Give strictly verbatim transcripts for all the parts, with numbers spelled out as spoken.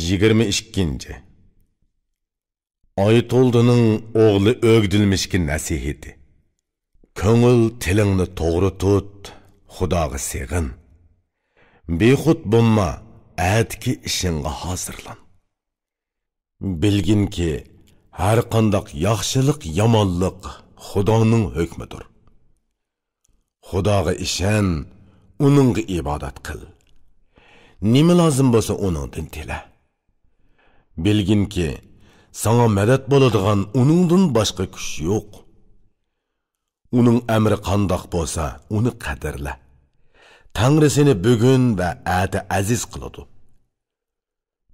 يىگىرمە ئىككىنچى. ئايتولدىنىڭ ئوغلى ئۆگدۈلمىشكە نەسىھىتى. كۆڭۈل تىلىڭنى توغرا تۇت، خۇداغا سېغىن. بىخۇد بولما، ئەتىكى ئىشىڭغا ھازىرلان. بىلگىنكى، ھەرقانداق ياخشىلىق، يامانلىق خۇدانىڭ ھۆكمىدۇر. خۇداغا ئىشەن، ئۇنىڭغا ئىبادەت قىل. نېمە لازىم بولسا ئۇنىڭدىن تىلە. بىلگىنكى، ساڭا مەدەت بولىدىغان ئۇنىڭدىن باشقا كۈچ يوق. ئۇنىڭ ئەمرى قانداق بولسا، ئۇنى قەدىرلە. تەڭرى سېنى بۈگۈن ۋە ئەتە ئەزىز قىلىدۇ.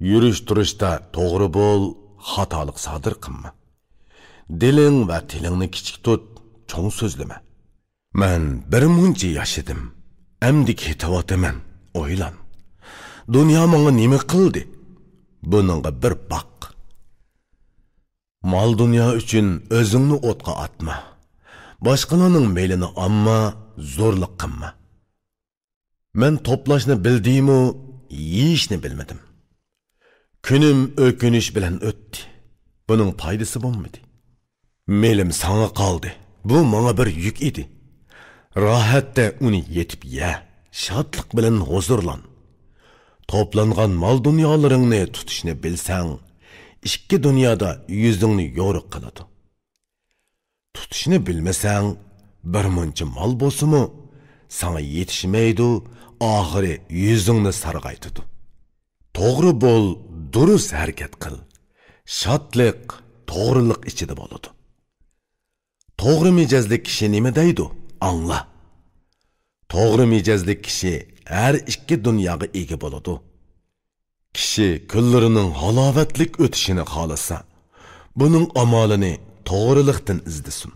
يۈرۈش-تۇرۇشتا توغرا بول، خاتالىق سادىر قىلما. دىلىڭ ۋە تىلىڭنى كىچىك تۇت، چوڭ سۆزلىمە. مەن بىر مۇنچە ياشىدىم، ئەمدى كېتىۋاتىمەن، ئويلان. دۇنيا ماڭا نېمە قىلدى؟ بۇنىڭغا بىر باق. مال-دۇنيا ئۈچۈن ئۆزۈڭنى ئوتقا ئاتما. باشقىلارنىڭ مېلىنى ئالما، زورلۇق قىلما. مەن توپلاشنى بىلدىمۇ، يېيىشنى بىلمىدىم. كۈنۈم ئۆكۈنۈش بىلەن ئۆتتى. بۇنىڭ پايدىسى بولمىدى. مېلىم ساڭا قالدى. بۇ ماڭا بىر يۈك ئىدى. راھەتتە ئۇنى يېتىپ يە، شادلىق بىلەن ھۇزۇرلان. توپلانغان مال-دۇنيالىرىڭنى تۇتۇشنى بىلسەڭ، ئىككى دۇنيادا يۈزۈڭنى يورۇق قىلىدۇ. تۇتۇشنى بىلمىسەڭ، بىر مۇنچە مال بولسىمۇ، ساڭا يېتىشمەيدۇ، ئاخىرى يۈزۈڭنى سارغايتىدۇ. توغرا بول، دۇرۇس ھەرىكەت قىل. شادلىق توغرىلىق ئىچىدە بولىدۇ. توغرا مىجەزلىك كىشى نېمە دەيدۇ؟ ئاڭلا. توغرا مىجەزلىك كىشى ھەر ئىككى دۇنياغا ئىگە بولىدۇ. كىشى كۈنلىرىنىڭ ھالاۋەتلىك ئۆتۈشىنى خالىسا، بۇنىڭ ئامالىنى توغرىلىقتىن ئىزدىسۇن.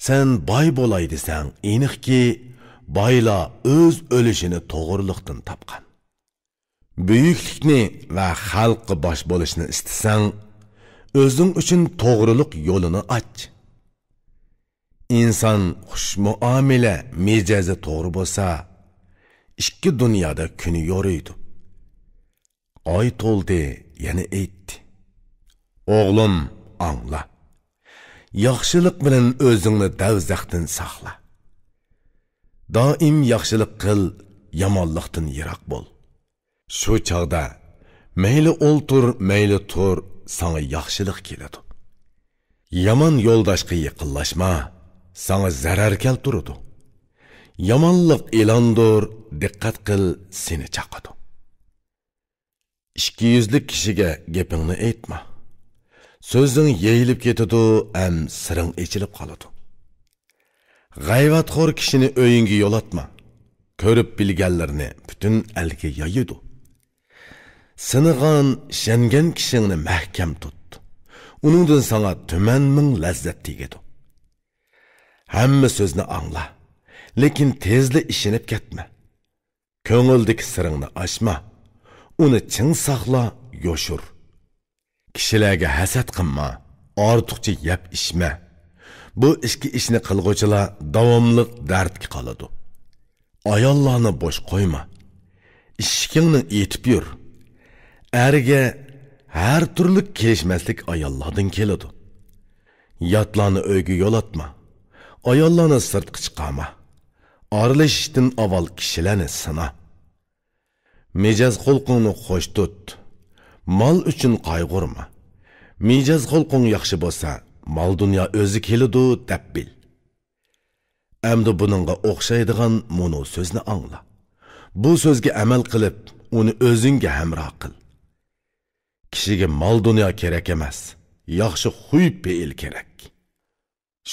سەن باي بولاي دېسەڭ، ئېنىقكى، بايلار ئۆز ئۆلۈشىنى توغرىلىقتىن تاپقان. بۈيۈكلۈكنى ۋە خەلققە باش بولۇشنى ئىستىسەڭ، ئۆزۈڭ ئۈچۈن توغرىلىق يولىنى ئاچ. ئىنسان خۇش مۇئامىلە مىجەزى توغرا بولسا، ئىككى دۇنيادا كۈنى يورۇيدۇ. ئايتولدى يەنە ئېيتتى: «ئوغلۇم، ئاڭلا. ياخشىلىق بىلەن ئۆزۈڭنى دەۋزەختىن ساقلا. دائىم ياخشىلىق قىل، يامانلىقتىن يىراق بول. شۇ چاغدا مەيلى ئولتۇر، مەيلى تۇر، ساڭا ياخشىلىق كېلىدۇ. يامان يولداشقا يېقىنلاشما، ساڭا زەرەر كەلتۈرىدۇ. يامانلىق ئىلاندۇر، دىققەت قىل، سېنى چاقىدۇ. ئىككى يۈزلۈك كىشىگە گېپىڭنى ئېيتما. سۆزۈڭ يېيىلىپ كېتىدۇ ھەم سىرىڭ ئېچىلىپ قالىدۇ. غەيۋەتخور كىشىنى ئۆيۈڭگە يولاتما. كۆرۈپ بىلگەنلىرىنى پۈتۈن ئەلگە يايىدۇ. سىنىغان، ئىشەنگەن كىشىڭنى مەھكەم تۇت. ئۇنىڭدىن ساڭا تۈمەن مىڭ لەززەت تېگىدۇ. ھەممە سۆزنى ئاڭلا، لېكىن تېزلا ئىشىنىپ كەتمە. كۆڭۈلدىكى سىرىڭنى ئاچما، ئۇنى چىڭ ساقلا، يوشۇر. كىشىلەرگە ھەسەت قىلما، ئارتۇقچە يەپ ئىچمە. بۇ ئىككى ئىشنى قىلغۇچىلار داۋاملىق دەردكە قالىدۇ. ئاياللارنى بوش قويما. ئىشىكىڭنى ئېتىپ يۈر. ئەرگە ھەر تۈرلۈك كېلىشمەسلىك ئاياللاردىن كېلىدۇ. ياتلارنى ئۆيگە يولاتما. ئاياللارنى سىرتقا چىقارما. ئارىلىشىشتىن ئاۋۋال كىشىلەرنى سىنا. مىجەز خۇلقۇڭنى خوش تۇت. مال ئۈچۈن قايغۇرما. مىجەز خۇلقۇڭ ياخشى بولسا، مال-دۇنيا ئۆزى كېلىدۇ، دەپ بىل. ئەمدى بۇنىڭغا ئوخشايدىغان مۇنۇ سۆزنى ئاڭلا. بۇ سۆزگە ئەمەل قىلىپ، ئۇنى ئۆزۈڭگە ھەمراھ قىل. كىشىگە مال-دۇنيا كېرەك ئەمەس، ياخشى خۇي-پېئىل كېرەك.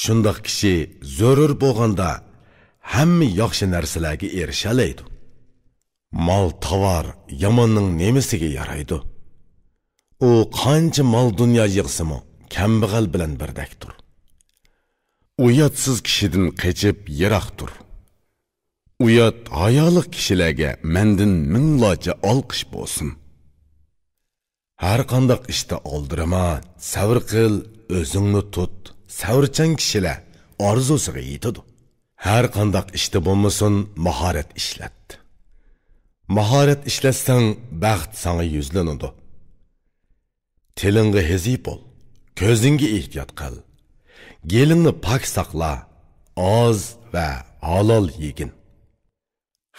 شۇنداق كىشى زۆرۈر بولغاندا ھەممە ياخشى نەرسىلەرگە ئېرىشەلەيدۇ. مال تاۋار ياماننىڭ نېمىسىگە يارايدۇ؟ ئۇ قانچە مال-دۇنيا يىغسىمۇ، كەمبەغەل بىلەن بىردەكتۇر. ئۇياتسىز كىشىدىن قېچىپ يىراق تۇر. ئۇيات ھايالىق كىشىلەرگە مەندىن مىڭلارچە ئالقىش بولسۇن. ھەر قانداق ئىشتا ئالدىرىما، سەۋر قىل، ئۆزۈڭنى تۇت. سەۋرچان كىشىلەر ئارزۇسىغا يېتىدۇ. ھەر قانداق ئىشتا بولمىسۇن، ماھارەت ئىشلەت. ماھارەت ئىشلەتسەڭ، بەخت ساڭا يۈزلىنىدۇ. تىلىڭغا ھېزى بول، كۆزۈڭگە ئېھتىيات قىل. گېلىڭنى پاك ساقلا، ئاز ۋە ھالال يېگىن.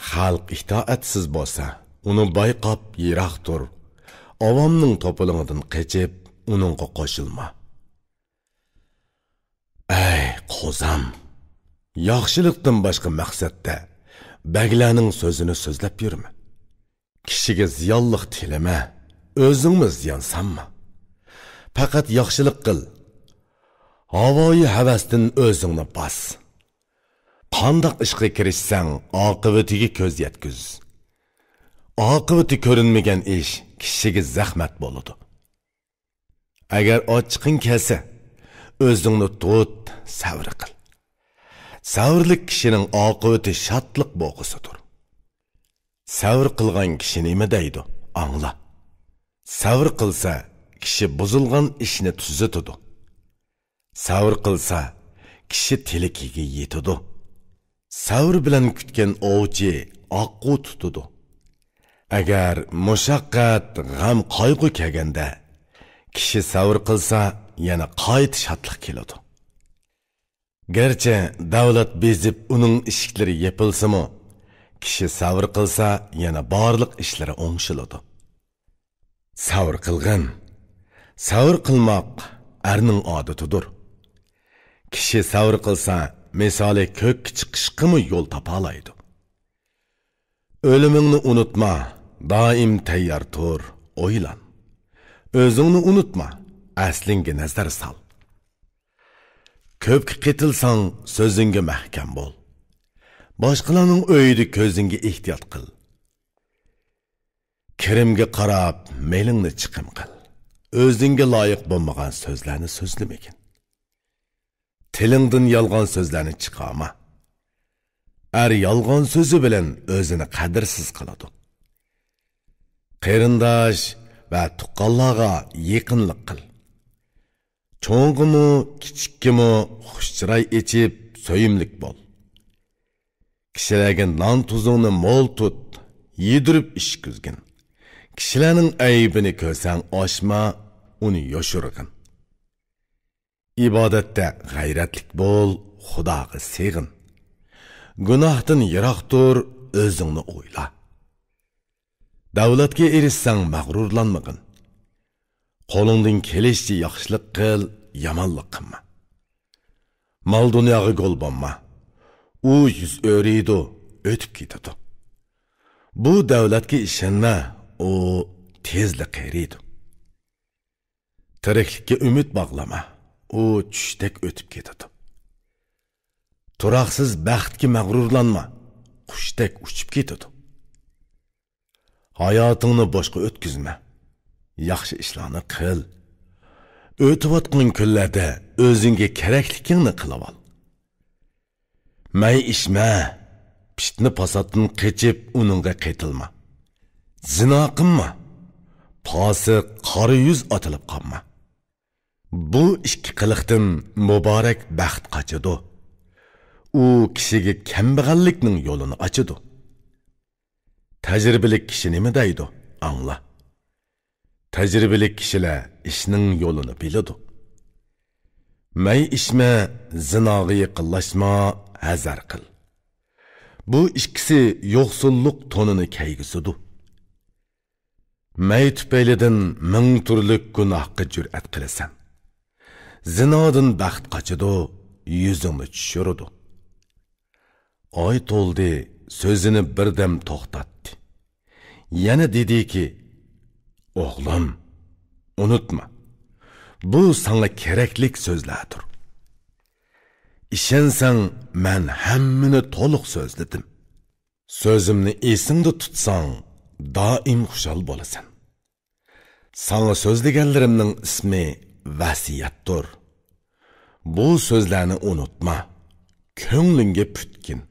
خەلق ئىتائەتسىز بولسا، ئۇنى بايقاپ يىراق تۇر. ئاۋامنىڭ توپىلىڭىدىن قېچىپ، ئۇنىڭغا قوشۇلما. ئەي قوزام، ياخشىلىقتىن باشقا مەقسەتتە بەگلەرنىڭ سۆزىنى سۆزلەپ يۈرمە. كىشىگە زىيانلىق تىلىمە، ئۆزۈڭمۇ زىيان سالما. پەقەت ياخشىلىق قىل. ھاۋايى ھەۋەستىن ئۆزۈڭنى باس. قانداق ئىشقا كىرىشسەڭ، ئاقىۋىتىگە كۆز يەتكۈز. ئاقىۋىتى كۆرۈنمىگەن ئىش كىشىگە زەخمەت بولىدۇ. ئەگەر ئاچچىقىڭ كەلسە، ئۆزۈڭنى تۇت، سەۋر قىل. سەۋرلىك كىشىنىڭ ئاقىۋىتى شادلىق بوغىسىدۇر. سەۋر قىلغان كىشى نېمە دەيدۇ؟ ئاڭلا. سەۋر قىلسا، كىشى بۇزۇلغان ئىشنى تۈزىتىدۇ. سەۋر قىلسا، كىشى تىلىكىگە يېتىدۇ. سەۋر بىلەن كۈتكەن ئوۋچى ئاققۇ تۇتىدۇ. ئەگەر مۇشەققەت، غەم، قايغۇ كەلگەندە، كىشى سەۋر قىلسا، يەنە قايتا شادلىق كېلىدۇ. گەرچە دەۋلەت بېزىپ ئۇنىڭ ئىشىكلىرى يېپىلسىمۇ، كىشى سەۋر قىلسا، يەنە بارلىق ئىشلىرى ئوڭشىلىدۇ. سەۋر قىلغىن. سەۋر قىلماق ئەرنىڭ ئادىتىدۇر. كىشى سەۋر قىلسا، مىسالى كۆككە چىقىشقىمۇ يول تاپالايدۇ. ئۆلۈمۈڭنى ئۇنتۇما، دائىم تەييار تۇر، ئويلان. ئۆزۈڭنى ئۇنتۇما، ئەسلىڭگە نەزەر سال. كۆپكە قېتىلساڭ، سۆزۈڭگە مەھكەم بول. باشقىلارنىڭ ئۆيىدە كۆزۈڭگە ئېھتىيات قىل. كىرىمگە قاراپ مېلىڭنى چىقىم قىل. ئۆزۈڭگە لايىق بولمىغان سۆزلەرنى سۆزلىمىگىن. تىلىڭدىن يالغان سۆزلەرنى چىقارما. ئەر يالغان سۆزى بىلەن ئۆزىنى قەدىرسىز قىلىدۇ. قېرىنداش ۋە تۇغقانلارغا يېقىنلىق قىل. چوڭغىمۇ، كىچىككىمۇ خۇش چىراي ئېچىپ، سۆيۈملۈك بول. كىشىلەرگە نان تۇزۇڭنى مول تۇت، يېدۈرۈپ ئىچكۈزگىن. كىشىلەرنىڭ ئەيىبىنى كۆرسەڭ ئاچما، ئۇنى يوشۇرغىن. ئىبادەتتە غەيرەتلىك بول، خۇداغا سېغىن. گۇناھتىن يىراق تۇر، ئۆزۈڭنى ئويلا. دەۋلەتكە ئېرىشسەڭ مەغرۇرلانمىغىن. قولۇڭدىن كېلىشىچە ياخشىلىق قىل، يامانلىق قىلما. مال-دۇنياغا گول بولما. ئۇ يۈز ئۆرۈيدۇ، ئۆتۈپ كېتىدۇ. بۇ دەۋلەتكە ئىشەنمە، ئۇ تېزلا قېرىيدۇ. تىرىكلىككە ئۈمىد باغلىما، ئۇ چۈشتەك ئۆتۈپ كېتىدۇ. تۇراقسىز بەختكە مەغرۇرلانما، قۇشتەك ئۇچۇپ كېتىدۇ. ھاياتىڭنى بوشقا ئۆتكۈزمە، ياخشى ئىشلارنى قىل. ئۆتۈۋاتقان كۈنلەردە ئۆزۈڭگە كېرەكلىكىڭنى قىلىۋال. مەي ئىچمە، پىتنە-پاساتتىن قېچىپ ئۇنىڭغا قېتىلما. زىنا قىلما، پاسىق، قارا يۈز ئاتىلىپ قالما. بۇ ئىككى قىلىقتىن مۇبارەك بەخت قاچىدۇ. ئۇ كىشىگە كەمبەغەللىكنىڭ يولىنى ئاچىدۇ. تەجرىبىلىك كىشى نېمە دەيدۇ؟ ئاڭلا. تەجرىبىلىك كىشىلەر ئىشنىڭ يولىنى بىلىدۇ. مەي ئىچمە، زىناغا يېقىنلاشما، ھەزەر قىل. بۇ ئىككىسى يوقسۇللۇق تونىنى كىيگۈزىدۇ. مەي تۈپەيلىدىن مىڭ تۈرلۈك گۇناھقا جۈرئەت قىلىسەن. زىنادىن بەخت قاچىدۇ، يۈزۈڭنى چۈشۈرىدۇ. ئاي تولدى، سۆزىنى بىردەم توختاتتى. يەنە دېدىكى، ئوغلۇم، ئۇنتۇما، بۇ ساڭا كېرەكلىك سۆزلەردۇر. ئىشەنسەڭ، مەن ھەممىنى تولۇق سۆزلىدىم. سۆزۈمنى ئېسىڭدە تۇتساڭ، دائىم خۇشال بولىسەن. ساڭا سۆزلىگەنلىرىمنىڭ ئىسمى ۋەسىيەتتۇر. بۇ سۆزلەرنى ئۇنتۇما، كۆڭلۈڭگە پۈتكىن.